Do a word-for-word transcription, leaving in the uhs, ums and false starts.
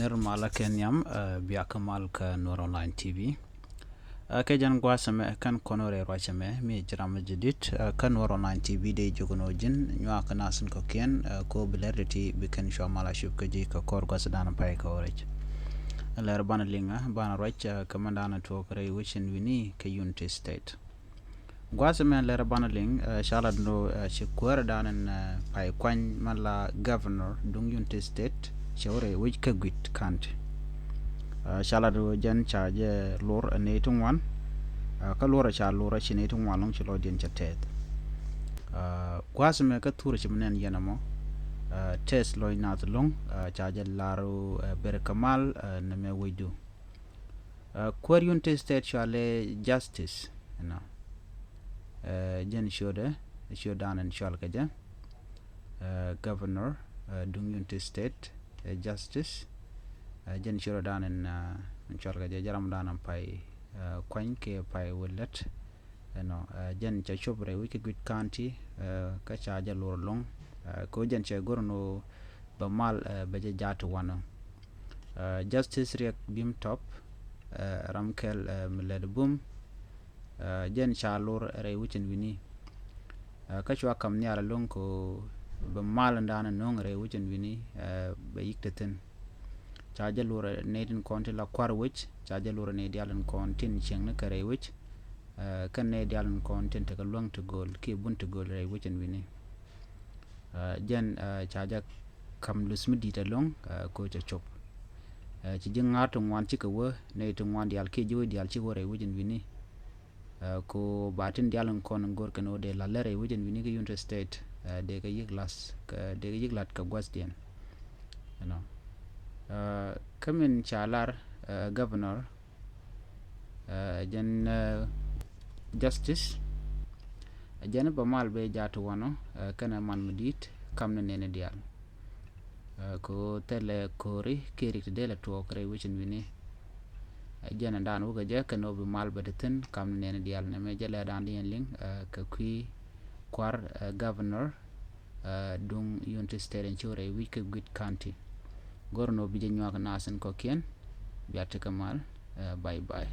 Nir malä kɛ nhiam, eh, biakä mal kä Nuɛr Online T V. Eh, kɛ jɛn gua̱a̱th ɛmɛ kɛn kɔn rɛy ruac ɛmɛ mi ji̱ ram mi ji̱ di̱t, eh, kä Nuɛr Online T V dee jiök ni ji̱n nyuak kɛ nath in kɔ̱kiɛn, eh, kɛ ɣöö bi lɛr ti̱ti̱ bi kɛn cua mal a cup kä ji̱ kɛ kɔr gua̱th dan pay kɛ ɣöö rɛc. Lɛr banɛ liŋ, eh, banɛ ruac, eh, kɛ mɛn dan tuɔɔk rɛy wecin wi̱ni kɛ Unity State. Gua̱a̱th ɛmɛ lɛr banɛ liŋ, eh, ca lat ni ɣöö, eh, ci kuäär dan in, eh, pay kuany mɛn la governor duŋ Unity State cɛ wä rɛy wec kä Gwi̱t County. Eh, ca lat ni ɣöö jɛn ca jɛ lor ɛ nɛy ti ŋuan, eh, kä lor ɛ ca lor ɛ ci nɛy ti ŋuan lɔ̱ŋ ci lɔcdiɛn cɛ tɛth. Eh, gua̱a̱th ɛmɛ kä thurɛ ci mi nɛn yɛn ɛmɔ, eh, tɛth lɔc nath lɔ̱ŋ, eh, ca jɛ lar ɣöö, eh, ber kɛ mal, eh, nɛmɛ wecdu. Eh, kuäär Unity State cɔalɛ Justice, you know. Eh, jɛn ciötdɛ, ciöt dan in cɔal kɛ jɛ, eh, governor, eh, duŋ Unity State, eh, Justice. Eh, jɛn ciötdɛ dan in, eh, in cɔal kɛ jɛ, jɛ ram dan in pay, eh, kuany kiɛ pay wä lät. Ɛnɔ, eh, jɛn ca cop rɛy wec kä Gwi̱t County, eh, kä ca jɛ lor lɔ̱ŋ, eh, kɛ ɣöö jɛn cɛ go̱r ni ɣöö bɛ mal, eh, bɛ jɛ jaat ti wanɔ. Eh, Justice Riek Bim Top, eh, ram kɛl, eh, mi lɛt bum, eh, jɛn ca lor rɛy wecin wi̱ni. Eh, kä cua ka̱m nhial ɛlɔ̱ŋ kɛ ɣöö bɛ mal in dan in no̱o̱ŋ rɛy wecin wi̱ni, eh, bɛ yik te thi̱n. Ca jɛ lor nɛy tin kɔn tin la kua̱r wec, ca jɛ lor nɛy diaal in kɔn tin cieŋni kɛ rɛy wec, eh, kɛn nɛy diaal in kɔn tin tekɛ luäŋ ti gööl kiɛ bun ti gööl rɛy wecin wi̱ni. Eh, jɛn, eh, ca jɛ ka̱m luth mi di̱i̱t ɛlɔ̱ŋ, eh, kɛ ɣöö cɛ cop. Eh, ci ji̱ ŋa̱r ti ŋuan cikɛ wä, nɛy ti ŋuan diaal kiɛ ji̱ wec diaal cikɛ wä rɛy wecin wi̱ni. Eh, kɛ ɣöö ba tin diaal in kɔn in go̱r kɛn ɣöö dee la̱t lɛ rɛy wecin wi̱ni kä Unity State, eh, dee kɛ yik la̱th, kɛ, dee kɛ yik la̱t kɛ gua̱thdiɛn. You know. Eh, kä min ca lar, eh, governor, eh, jɛn, eh, Justice, eh, jɛn bɛ mal bɛ jaat ti wanɔ, eh, kɛnɛ man mi di̱i̱t, ka̱m ni nɛni diaal. Eh, kɛ ɣöö thilɛ ko̱ri kiɛ rik ti dee lɛ tuɔɔk rɛy wecin wi̱ni. Eh, jɛn ɛn dan wä kɛ jɛ kɛn ɣöö bi mal bɛ te thi̱n ka̱m ni nɛni diaal. Nɛmɛ jɛ lɛ dan liɛn liŋ, eh, kɛ kui̱ kua̱r, eh, governor, eh, duŋ Unity State in ci wä rɛy wec kä Gwi̱t County. Go̱r ni ɣöö bi jɛ nyuak nath in kɔ̱kiɛn. Bia tekɛ mal, eh, bye bye.